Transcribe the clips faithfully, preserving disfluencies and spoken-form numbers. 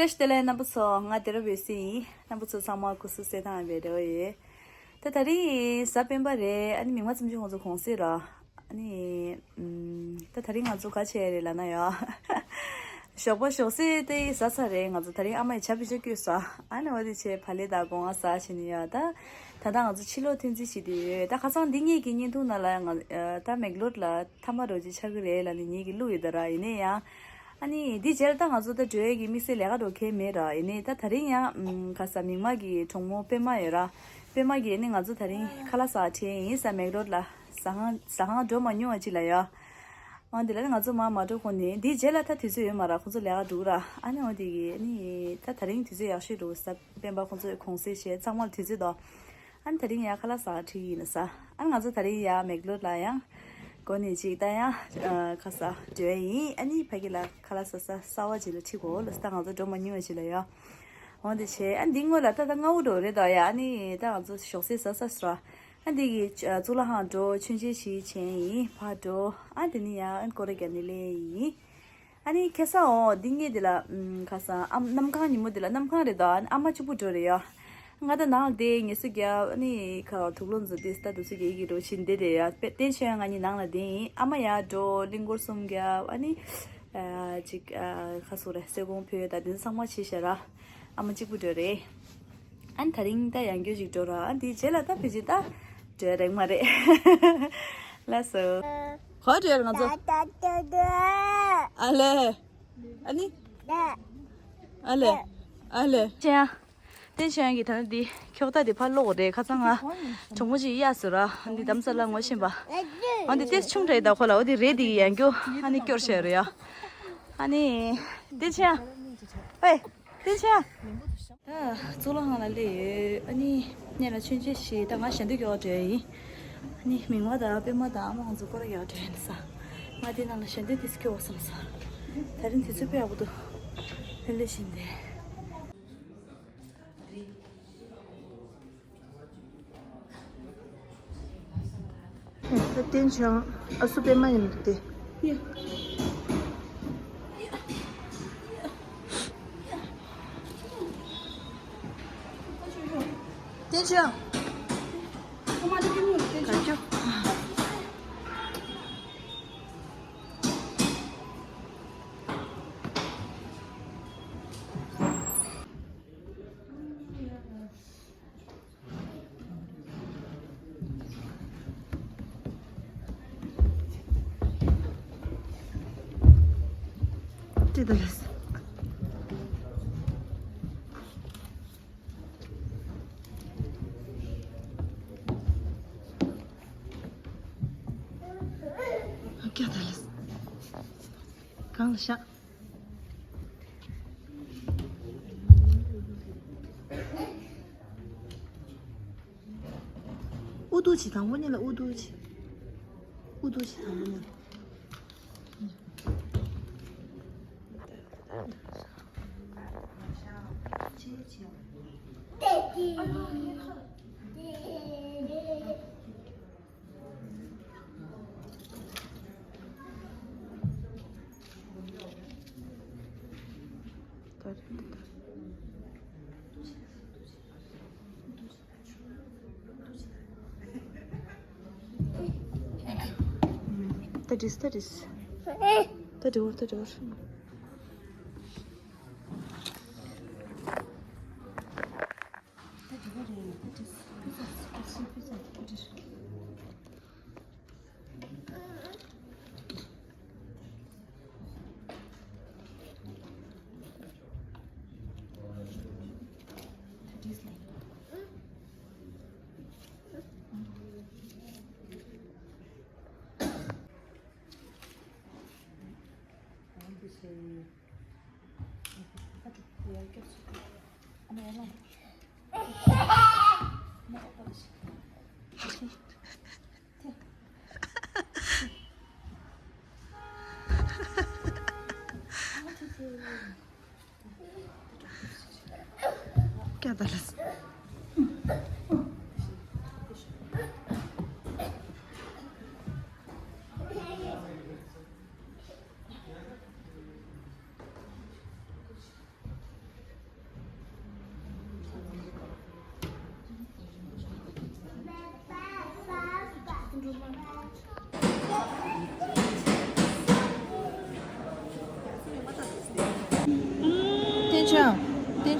བཀྲ་ཤིས་བདེ་ལེགས་རྣམ་པ་ཚོ། ང་བདེ་རབ་འོད་ཟེར་ཡིན། རྣམ་པ་ཚོ་ཚང་མ་སྐུ་གཟུགས་གསལ་ཐང་ཡོད་པའི་རེ་བ་ཡོད། ད་དེ་རིང་གཟའ་སྤེན་པ་རེད། ཨ་ནི་མིག་དམར་ཚེམ་ཆུང་ཁོང་ཚོ་གུང་སེང་ར། ཨ་ནི་ཨམ། ད་དེ་རིང་ང་ཚོ་ག་བྱས་རེད་ལབ་ན་ཡ། ཞོགས་པ་ཞོགས་ཟས་དེ་ཟ་ཚར་རེད། ང་ཚོ་དེ་རིང་ཨ་མ་ཡི་ཇ་བི་ཇ་བསྐོལ་ས། ཨ་ནི་འོ་དེ་བྱས་བག་ལེབ་དང་སྒོ་ང་ཟ་བྱས་ནས་ཡ། ད་ད་ལྟ་ང་ཚོ་ཕྱི་ལོགས་ཐོན་རྩིས་བྱེད་དུ་ཡོད། ད་ཁ་སང་འདི་ངེད་ཀྱི་བརྙན་ཐུང་ནང་ལ་ང་ད་མེག་ལོར་ལ་མཐའ་མ་རོ་ཅིག་ཆགས་ཀྱི་རེད་ལབ་ནས་ངེད་ཀྱིས་བླུགས་ཡོད་ད་ར། ཡིན་ནའི་ཡང་། ཨ་ནི་འདི་རྗེས་ལ་ད་ང་ཚོ་ད་འགྲོ་ཡས་ཀྱི་དམིགས་བསལ་ལས་ཀ་འགྲོ་མཁན་མེད་ར། ཡིན་ནའི་ད་དེ་རིང་ཡང་ཨམ། ཁ་ས་མིག་དམར་གྱི་གྲོགས་མོ་པད་མ་ཡོད་ར། པད་མ་གིས་ཨ་ནི་ང་ཚོ་དེ་རིང་ཁ་ལག་ཟ་ཁྲིད་ཡིན་ས། མེག་ལོར་ལ་ཟ་ཁང་ཟ་ཁང་འགྲོ་མ་མྱོང་བ་ཅིག་ལ་ཡ། འོ་འདི་ལ་ནི་ང་ཚོ་མར་མ་འགྲོ་གོང་ནས་འདིའི་རྗེས་ལ་ད་དུས་ཚོད་ཡོད་མ་ར། ཁོང་ཚོ་ལས་ཀ་འགྲོ་གི་ར། ཨ་ནི་འོ་འདི་གི་ཨ་ནི་ད་དེ་རིང་དུས་ཚོད་ཡག་ཤོས་འགྲོ་གི་ས། སྤེན་པ་ཁོང་ཚོས་གུང་སེང་བྱས་ཚང་མར་དུས་ཚོད་འདུག་ཨ་ནི་དེ་རིང་ཡ་ཁ་ལག་ཟ་ཁྲིད་ཡིན་ན་ས། ཨ་ནི་ང་ཚོ་དེ་རིང་ཡ་མེག་ལོར་ལ་ཡང་སྒོ་ནས་ཅིག་ད་ཡང་ཁ་ས་འགྲོ་ཡ་ཡིན། ཨ་ནི་ཕ་གི་ལ་ཁ་ལག་ཟ་ས་གསར་བ་ཅིག་ལ་ཁྲིད་གོ་ལ་ས། ད་ང་ཚོ་འགྲོ་མ་མྱོང་བ་ཅིག་ལ་ཡ། འོ་འདི་བྱས། ཨ་འདི་སྔོན་ལ་ད་ལྟ་སྔ་པོ་འགྲོ་རེད་ད་ཡ། ཨ་ནི་ད་ང་ཚོ་ཞོགས་ཟས་ཟ་ས་སོ། ཨ་འདི་གི་གཙུག་ལག་ཁང་འགྲོ། མཆོད་མཇལ་ཞིག་བྱས་ཡིན། ཕར་འགྲོ། ཨ་འདི་ནི་ཡང་སྐོར་ར་རྒྱག་ནི་ལས་ཡིན། ཨ་ནི་ཁ་སང་འོ་འདི་ངེད་འདི་ལ་ཨམ། ཁ་སང་ཨམ། གནམ་གང་ཉིན་མོ་འདི་ལ་གནམ་གང་རེད་ད། ཨ་ནི་ཨ་མ་གཅིག་པུ་འགྲོ་རེད་ཡ། ང་ད་ནང་དེ་ངལ་གསོ་རྒྱབ། ཨ་ནི་ཁ་དུག་ལོག་འཛུལ་ཏེ་ད་དུག་སེལ་རྒྱག་གི་འགྲོ་བཞིན་བསྡད་རེད་ཡ། པད་བསྟན་ཆོས་ང་གཉིས་ནང་ལ་བསྡད་ཡིན། ཨ་མ་ཡར་འགྲོ། གླིང་སྐོར་གསུམ་རྒྱབ། ཨ་ནི་ཨ་ཅིག་ཨ་ཁ་སོ་རེད། སེ་གོང་བོད་ད་དེ་ཚང་མ་བྱས་ཤག་ར། ཨ་མ་གཅིག་པུ་འགྲོ་རེད། ཨ་ནི་དེ་རིང་ད་ཡང་བསྐྱར་ཅིག་འགྲོ་ར། ཨ་འདིའི་རྗེས་ལ་ད་ཕལ་ཆེར་ད་འགྲོ་ཡ་རེད་མ་རེད། ལགས་སོ། ག་པར་འགྲོ་ཡ་རེད་ང་ཚོ། ཨ་ལེ། ཨ་ནི། ཨ་ལེ། ཨ་ལེ། ཅན། བསྟན་ཆོས་ཀྱིས་ད་ནི་འདི་ཁྱོག་ཐག་འདི་ཕར་སློག་རེད། ཁ་སང་ང་གྲོགས་མོ་ཅིག་གཡར་སོང་ར། འདི་དྷ་རམ་ས་ལ་ངོ་ཤེས་པ། ཨ་འདི་ཏོག་ཙམ་ཆུང་དྲགས་ཡོད་ད་ཁོ་ལ། འོ་འདི་རས་འདི་ཡང་བསྐྱར་ཨ་ནི་སྐྱོར་བྱས་རེད་ཡ། ཨ་ནི། བསྟན་ཆོས། ཨེ། བསྟན་ཆོས། ད་གཙུག་ལག་ཁང་ལ་སླེབས་ཡོད། ཨ་ནི་སྔོན་ལ་མཆོད་མཇལ་ཞིག་ད་ང་ཞལ་འདོན་རྒྱག་འགྲོ་ཡ་ཡིན། ཨ་ནི་མིག་དམར་དང་པད་མ་དང་ཨ་མ་ང་ཚོ་སྐོར་ར་རྒྱག་འགྲོ་ཡ་ཡིན་ས། ང་དེ་ནང་ལ་ཞལ་འདོན་དེ་སྐྱོར་བ་བསམ་སོང་། དེ་རིང་དུས་ཚོད་དཔེ་ཡག་པོ་འདུག་ལྷོད་ལྷོད་བཞིན་བསྡད། ཨེ། ད་བསྟན་ཆོས་ཨ་སུ་པད་མ་ཡིན་འདུག་སྟེ། བསྟན་ཆོས། ག་ཅོ། ཅི་ད་ལས། ཨ་ཀྱ་ད་ལས། གང་ལ་ཤག་ཨུ་ཏུ་ཆི་དང་པོ་ཉིད་ལ་ཨུ་ཏུ་ཆི། ཨུ་ཏུ་ཆི་དང་པོ་ཉིད་ལ། ད་དྲིས། ད་དྲིས། ད་དྲི་བར། ད་དྲི་བར།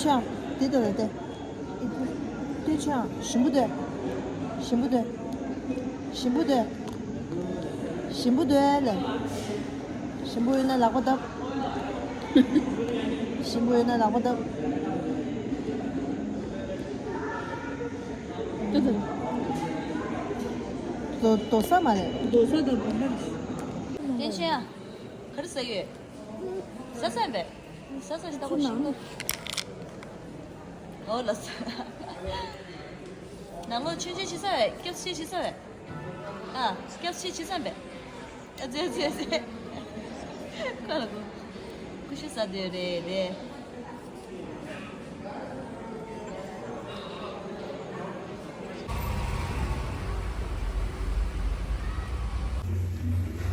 ཆང་། དེ་ལྟ་བས་ཏེ། དེ་ཆང་། ཞིམ་པོ་འདོད། ཞིམ་པོ་འདོད། ཞིམ་པོ་འདོད། ཞིམ་པོ་འདོད་ལ། ཞིམ་པོ་ཡོད་ན་ལག་པ་བརྡབ། ཞིམ་པོ་ཡོད་ན་ལག་པ་བརྡབ། ཏུ་ཏུ། དོ་དོ་ས་མ་རེད། དོ་ས་དང་བོད་མ་རེད། བསྟན་ཆེན་ཡ། ག་རེ་ཟ་ཡོད། ཟ་ས་ཡིན་པས། ཟ་ས་ཞིག་ལྟ་གོ། ཤིང་ཏོག་ཨོ་ལ་ས། ནང་ལོགས་ཆུང་ཆུང་ཞིག་ཟ་བས། སྐྱབས་ཆེ་ཞིག་ཟ་བས། ཨ། སྐྱབས་ཆེ་ཞིག་ཟ་བས། ཨ་ཙེ་ཙེ་ཙེ། ཁ་ལ་གོ། ཀུ་ཤུ་ཟ་འདོད་རེད་རེད།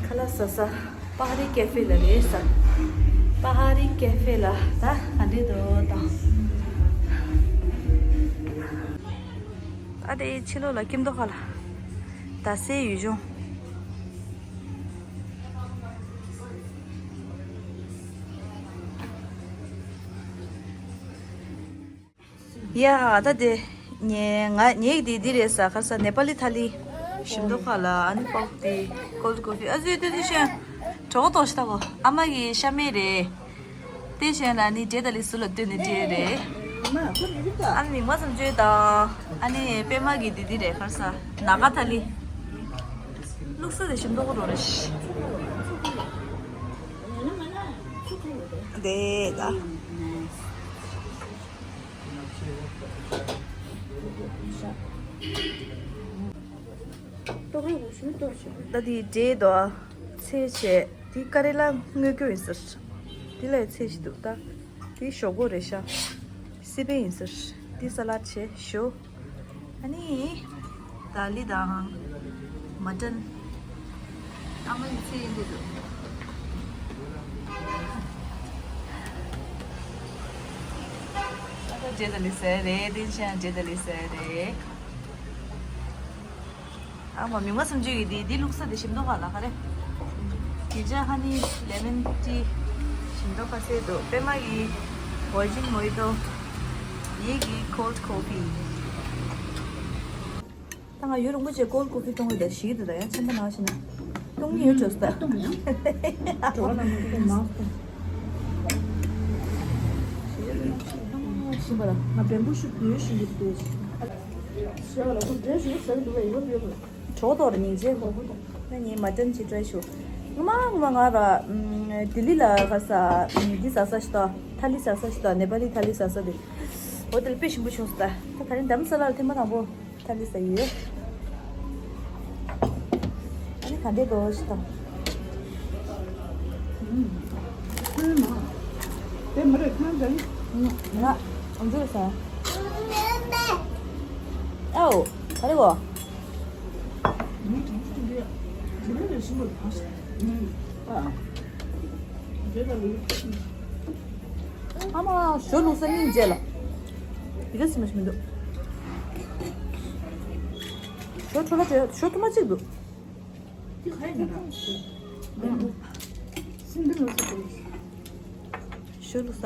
ཁ་ལག་ཟ་ས་པ་ཧ་རི་ཀེ་ཧྥེ་ལ་རེད་ཟ། པ་ཧ་རི་ཀེ་ཧྥེ་ལ་ད་ག་འདྲས་འདུག་ད། ཨ་དེ་ཕྱི་ལོགས་ལ་སྐྱིད་མདོག་ཁ་ལ་ད་སའི་ཡུལ་ལྗོངས། ཡ། ད་དེ་ངས་ང་ངའི་དེ་འདི་རེད་ཟ། ག་རེ་ཟ། ནེ་པ་ལི་ཐ་ལི། ཞིམ་མདོག་ཁ་ལ། ཨ་ནི་པོག་དེ་ཀོལ་ཌི་ཀོ་ཕི། ཨ་ཟུའི་ལྟོས་ཤན་གྲོགས་དོག་ཤི་ད་གོ། ཨ་མ་གི་ཤ་མེད་རེད། དེ་ཤན་ལ་ནི་འབྲས་ད་ལི་སུ་ལ་ལྟོས་ནི་འབྲས་རེད། ཨ་ནི་མིག་མ་ཙམ་བཅོས་དང་། ཨ་ནི་པད་མ་གི་དེ་འདི་རེད། ག་རེ་ཟ། ནཱ་ག་ཐ་ལི། བླུགས་ས་དེ་ཞིམ་མདོག་ཁ་རོ་རེད་ཤི། དེ་ད། ད་དེ་འབྲས་དོ། ཚལ་བྱས། དེ་ཀ་རེ་ལ་དངོས་སྐྱོ་ཡིན་ཟེར། དེ་ལ་ཚལ་ཞིག་འདུག་ད། དེ་ཞོག་ཁོག་རེད་ཤག་སི་པན་ཡིན་ཟེར། དེ་ས་ལད་བྱས་ཞོ། ཨ་ནི། ད་ལི་དང་། མ་ཏན། ཨ་མ་ཡི་ཚེ་ཡིན་དུས་འདུག་ཨ་ད་རྗེ་ད་ལི་ཟེར་རེད། དེ་ཆ་རྗེ་ད་ལི་ཟེར་རེད། ཨ་མ་མིག་མ་སུམ་ཅུ་ཡི་དེ་དེ་བླུགས་ས་དེ་ཞིམ་མདོག་ཁ་ལ་ག་རེ། དེ་ཆ་ཧ་ནི་ལེ་མོན་ཊི་ཞིམ་མདོག་ཁ་སེ་འདུག་པད་མ་ཡི་ཝར་ཇིན་མོ་ཡི་ཏོ། ངེད་ཀྱི་ཀོལ་ཌི་ཀོ་ཕི། ད་ང་ཡུན་རིང་པོ་བྱས་ཀོལ་ཌི་ཀོ་ཕི་འཐུང་གི་ད་ཞིག་འདུག་ད་ཡང་ཆམ་པ་ན་བཞིན་ན། འཐུང་གི་ཡོད་བྱོས་ད། འཐུང་ཡང་། གྲོགས་ལ་མ་འཐུང་མ་འཐུང་། ཞིམ་པ་ལ། ང་བེམ་བུ་ཤུ་བུ་ཡོད་ཞིག་འདུག་ད། ཞེས་པ་ལ་ཁོ་འདྲེ་ཞིག་ཟ་གི་འདུག་པས་ཡོད་ཡོད། གྲོགས་དོར་སྙིང་རྗེ་ཁོ། ད་ངས་མ་ཏན་ཅིག་ཊ་རའི་ཞུ། ངོ་མ་ངོ་མ་ང་ར། ལྡི་ལི་ལ་ག་ས། འདི་ཟ་ས་ཞིག་ད། ཐ་ལི་ཟ་ས་ཞིག་ད། ནེ་པ་ལི་ཐ་ལི་ཟ་ས་དེ། འོ་དེ་ལ་དཔེ་ཞིམ་པོ་བྱུང་སོང་ད། ད་ད་རིང་རྡ་རམ་ས་ལ་ལ་ཐེངས་མ་དང་པོ། ཐ་ལི་ཟ་ཡི་ཡོད། ཨ་ནི་ག་འདྲས་འདུག་ཞིག་དང་། ཨུམ། ཐུང་མ། དེ་མ་རེད་ཐང་ཟ་ཡི། ང་ང་ཚོ་ཟ། ཨའོ། ག་རེ་གོ། ཨུམ། ཨ་མ་ཞོ་བླུགས་ས་སྙིང་རྗེ་ལ། དེ་ག་སི་མ་ཞིག་མི་འདུག་ཞོ་འཕྲོ་ལ་བྲོས། ཞོ་ཐུར་མ་གཅིག་འདུག་འདི་ག་ཡིན་ན། སིན་འདི་ལོ་སི་ཏུ། ཞོ་བླུགས་ས།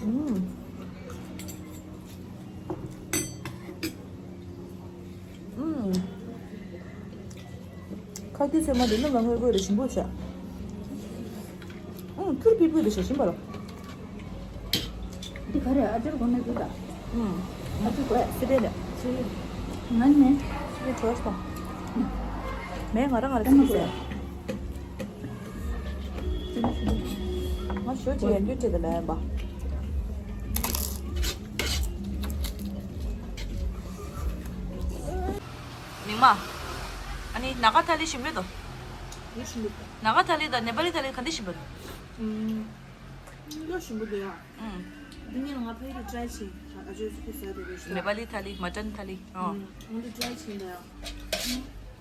ཨུམ། ཨུམ། ཁ་ཐུག་ཚོད་མ་དེ་སྣུམ་ལ་མངོན་དགོས་རེད། ཞིམ་པོ་བྱས། ཨུམ། ཐུར་ཕིག་ཕིག་རེད་ཤག་ཞིམ་པ་ལ། འདི་ག་རེ་ཨ་ཅར་གོ་ན་འདི་ལ། ཨུམ། ཨ་ཅར་གོ་ཡ་སི་པན་རེད། ང་ནི། སི་པན་བྲོས་སོང་། མེད་ང་རང་ང་རང་ཚིག་ཟེར། ང་ཞོ་ཅིག་ཡང་རྒྱུ་ཅི་དེ་ལ་ཡིན་པ། མིག་མ། ཨ་ནི་ནཱ་ག་ཐ་ལི་ཞིམ་རེད་དོ། ཡིན་ཞིམ་རེད། ནཱ་ག་ཐ་ལི་དང་ནེ་པ་ལི་ཐ་ལི་ག་འདི་ཞིམ་པ་རེད། ཨུམ། གཉིས་ཀ་ཞིམ་པོ་འདུག་ཡ། ཨུམ། འདི་གཉིས་ལ་ང་ཕ་གི་རུ་ཊ་རའི་བྱེད། ཨ་ཅོ་ཚོ་ཟ་དེ་རེད་ཤག་ནེ་པ་ལི་ཐ་ལི། མ་ཊན་ཐ་ལི། ཨོ། ང་ཚོ་ཊ་རའི་བྱེད་འདི་ཡ།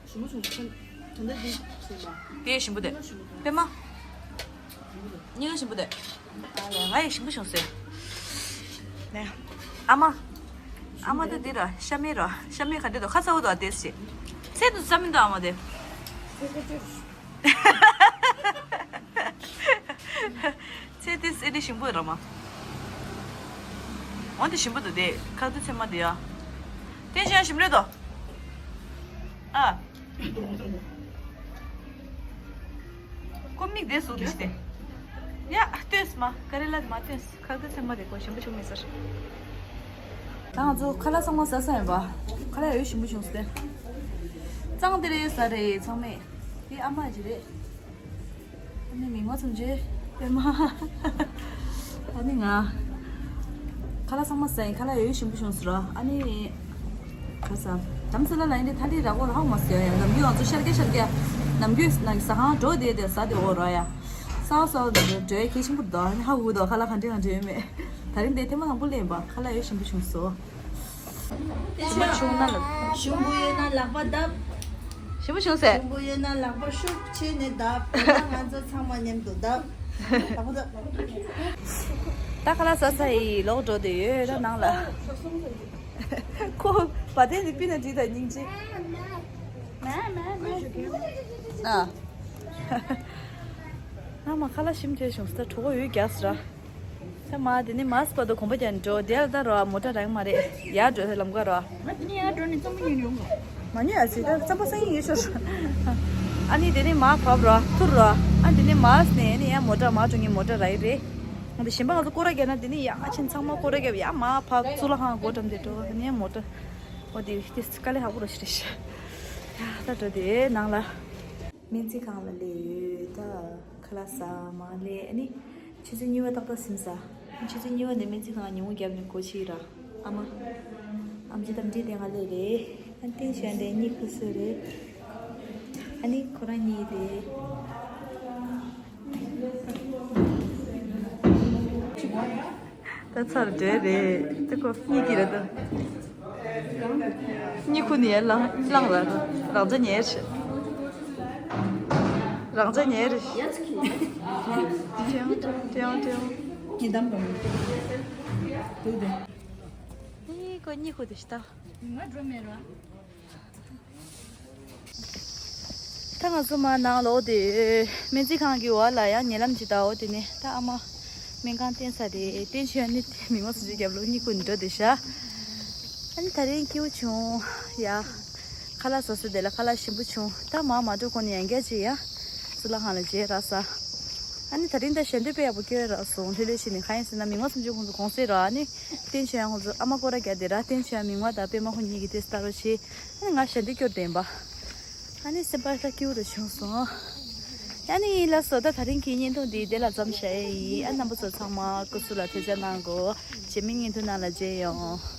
ཞིམ་པོ་བྱུང་། ད་ལྟ་འདི་བྱེད་པ། དེ་ཞིམ་པོ་འདུག་གཉིས་ཀ་ཞིམ་པོ་འདུག་པད་མ། གཉིས་ཀ་ཞིམ་པོ་འདུག་ཨ་ལས། ང་ཡི་ཞིམ་པོ་བྱུང་ཟེར། ནས། ཨ་མ། ཨ་མ་ད་འདི་ར་ཤ་མེད་ར། ཤ་མེད་ག་འདྲ་འདུག་ཁ་ཚ་བོ་འདུག་ཨ་དེ་ཞེས། ཚད་དུ་ཟ་མི་འདུག་ཨ་མ་དེ། ཚེ་དེ་སེ་དེ་ཞིམ་པོ་ར་མ། འོན་ཏེ་ཞིམ་པོ་འདུག་དེ་ཁ་དུ་ཚེ་མ་དེ་ཡ། དེ་བཞིན་ཞིམ་རེད་དོ། ཨ། ཀོ་མིག་དེ་སུ་དེ་ཤི་དེ། ཡ་ལྟོས་མ་ཀ་རེ་ལ་མ་ལྟོས། ཁ་དུ་ཚེ་མ་དེ་ཀོ་ཞིམ་པོ་བྱུང་མེད་ཟེར། ད་ང་ཚོ་ཁ་ལག་ཚང་མ་ཟ་ས་ཡིན་པ། ཁ་ལག་ཡོད་ཞིམ་པོ་བྱུང་སྟེ། གཙང་དེ་རེད་ཟ་རེད་ཚང་མས། དེ་ཨ་མ་ཅི་རེད། ཨ་ནི་མི་ངོ་ཚུམ་ཅེ་པེ་མ། ཨ་ནི་ང་། ཁ་ལག་ཚང་མ་ཟ་ཡིན། ཁ་ལག་ཡོད་ཞིམ་པོ་བྱུང་ཟེར་ར། ཨ་ནི། ཁ་ས། དམ་སེ་ལ་ལ་ཡིན་དེ་ཐ་ལི་ར་གོ་ལ་ཧ་མ་སེ་ཡ། ནམ་རྒྱུན་ང་ཚོ་ཤར་གྱ་ཤར་གྱ། ནམ་རྒྱུན་ན་ཟ་ཁང་འགྲོ་དེ་དེ་ཟ་དེ་འོ་ར་ཡ། ས་ས་འགྲོ་ཡ་ཁེ་ཆེན་པོ་དོ། ཨ་ནི་ཧ་གོ་དོ་ཁ་ལག་ག་འདྲ་ག་འདྲ་ཡོད་མེད། ད་རིང་དེ་ཐེངས་མ་དང་པོ་ལེན་པ། ཁ་ལག་ཡོད་ཞིམ་པོ་བྱུང་སོ། ཞིམ་པོ་བྱུང་ན་ལ། ཞིམ་པོ་ཡོད་ན་ལག་པ་བརྡབ། ཞིམ་པོ་བྱུང་ཟེར། ཞིམ་པོ་ཡོད་ན་ལག་པ་ཤུགས་ཆེ་ནས་བརྡབ། ཡོད་ན་ང་ཚོ་ཚང་མ་མཉམ་དུ་བརྡབ། ལག་པ་བརྡབ། ད་ཁ་ལག་ཟ་ས་ཡི་ལོག་འགྲོ་དེ་ཡོད་ད་ནང་ལ། ཁོ་བ་དན་དེ་པི་ན་དྲི་དང་སྙིང་རྗེ། ཨ། ང་མ་ཁ་ལག་ཞིམ་བྱས་བྱུང་ས་གྲོད་ཁོག་ཡོད་རྒྱགས་ར། ས་མ་དེ་ནི་མ་སི་པ་དོ་གོམ་པ་རྒྱག་འགྲོ་དེ་ལ་ད་རོ་མོ་ཊ་རག་མ་རེད། ཡར་འགྲོ་ས་ལམ་ཀ་རོ། ང་དེ་ནི་ཡར་འགྲོ་ནས་རྩམ་པ་ཉོས་ཡོང་གོ། མ་ཉོས་ཨ་ཙི་ད་རྩམ་པ་སང་ཉིན་ཡོད་ཤོར། ཨ་ནི་དེ་ནི་མ་བབ་རོ་ཐུར་རོ། ཨ་དེ་ནི་མ་སི་ནས་ནི་ཡར་མོ་ཊ་མ་འགྲོ་ངའི་མོ་ཊ་རག་རེད། ང་དེ་ཞིམ་པ་ང་ཚོ་སྐོར་ར་རྒྱག་ན་དེ་ནི་ཡར་ཕྱིན་ཚང་མ་སྐོར་ར་རྒྱབ་ཡར་མ་བབ་གཙུག་ལག་ཁང་སྒོ་འགྲམ་དེ་འགྲོ་ཨ་ནི་ཡར་མོ་ཊ། འོ་དེ་དེ་དཀའ་ལས་ཁག་པོ་རོ་ཞིག་རེད་ཤག་ཡ་ད་འགྲོ་དེ་ནང་ལ། སྨན་རྩིས་ཁང་ལ་སླེབས་ཡོད་ད། ཁ་ལག་ཟ་མ་སླེབས་ཨ་ནི། ཆུ་ཚོད་གཉིས་པ་ཏག་ཏག་ཟིན་ས། ཆུ་ཚོད་གཉིས་པ་ནས་སྨན་རྩིས་ཁང་ཉིན་མོ་བརྒྱབ་ནས་སྒོ་ཕྱེ་ར། ཨ་མ། ཨམ་ཆི་དམ་ཆི་དེ་ང་སླེབས་རེད། ཨ་ནི་བསྟན་ཞལ་འདྲེ་གཉིད་ཁུག་སོ་རེད། ཨ་ནི་ཁོ་རང་གཉིད་རེད། ད་ཚར་འདྲེ་རེད་དེ་ཁོ་གཉིད་ཀྱི་རེད་ད། གཉིད་ཁུག་ནས་ལངས་ལངས་ལ་རང་ཅག་ཉལ་ཆེ། རང་ཅག་ཉལ་རེད། ཡ་ཚ་གི། ཀྲེའོ་ཀྲེའོ་ཀྲེའོ། ཉི་འདམ་རོ། དུ་དེ། ཨི་ཁོ་གཉིད་ཁུག་དེ་ཤི་ད། ང་འགྲོ་མེད་ར། ད་ང་ཚོ་མར་ནང་ལོག་དེ་སྨན་རྩིས་ཁང་གི་འོག་ལ་ཡང་ཉེ་ལམ་ཅིག་ད་འོ་དེ་ནས་ད་ཨ་མ་སྨན་ཁང་བསྟན་ས་དེ་བསྟན་ཆོས་ནི་མི་ངོ་སུ་ཅིག་རྒྱབ་ལོ་གཉིད་ཁུག་འགྲོ་དེ་ཤ། ཨ་ནི་ད་རིང་སྐྱིད་པོ་བྱུང་ཡ། ཁ་ལག་བཟོ་ས་དེ་ལ་ཁ་ལག་ཞིམ་པོ་བྱུང་ད་མར་མ་འགྲོ་གོང་ནས་ཡང་བསྐྱར་ཅིག་ཡ། གཙུག་ལག་ཁང་ལ་མཇལ་རག་ས། ཨ་ནི་ད་རིང་ད་ཞལ་འདོན་དཔེ་ཡག་པོ་སྐྱོན་རག་སོང་ལྷོད་ལྷོད་བྱས་ནས་གང་ཡིན་ཟེར་ན་མི་ངོ་སུམ་ཅུ་ཁོང་ཚོ་གུང་སེང་རག་ཨ་ནི། བསྟན་ཆོས་ཡང་ཁོང་ཚོ་ཨ་མ་སྐོར་ར་རྒྱག་དེ་ར་བསྟན་ཆོས་ཡང་མི་ངོ་དང་པད་མ་ཁོ་གཉིས་ཀྱི་དེ་སྟ་རོ་ཆེ། ཨ་ནི་ང་ཞལ་འདོན་སྐྱོར་བདེན་པ། ཨ་ནི་སེམས་པ་ལྷ་སྐྱིད་པོ་རུ་བྱུང་སོང་། ཨ་ནི་ལགས་སོ་ད་ད་རིང་གི་བརྙན་ཐུང་འདི་དེ་ལ་མཚམས་བཞག་ཡས་ཡིན། ཨ་རྣམ་པ་ཚོ་ཚང་མ་སྐུ་གཟུགས་ལ་ཐུགས་ཅག་གནང་དགོས། རྗེས་མའི་བརྙན་ཐུང་ནང་ལ་མཇལ་ཡོང་།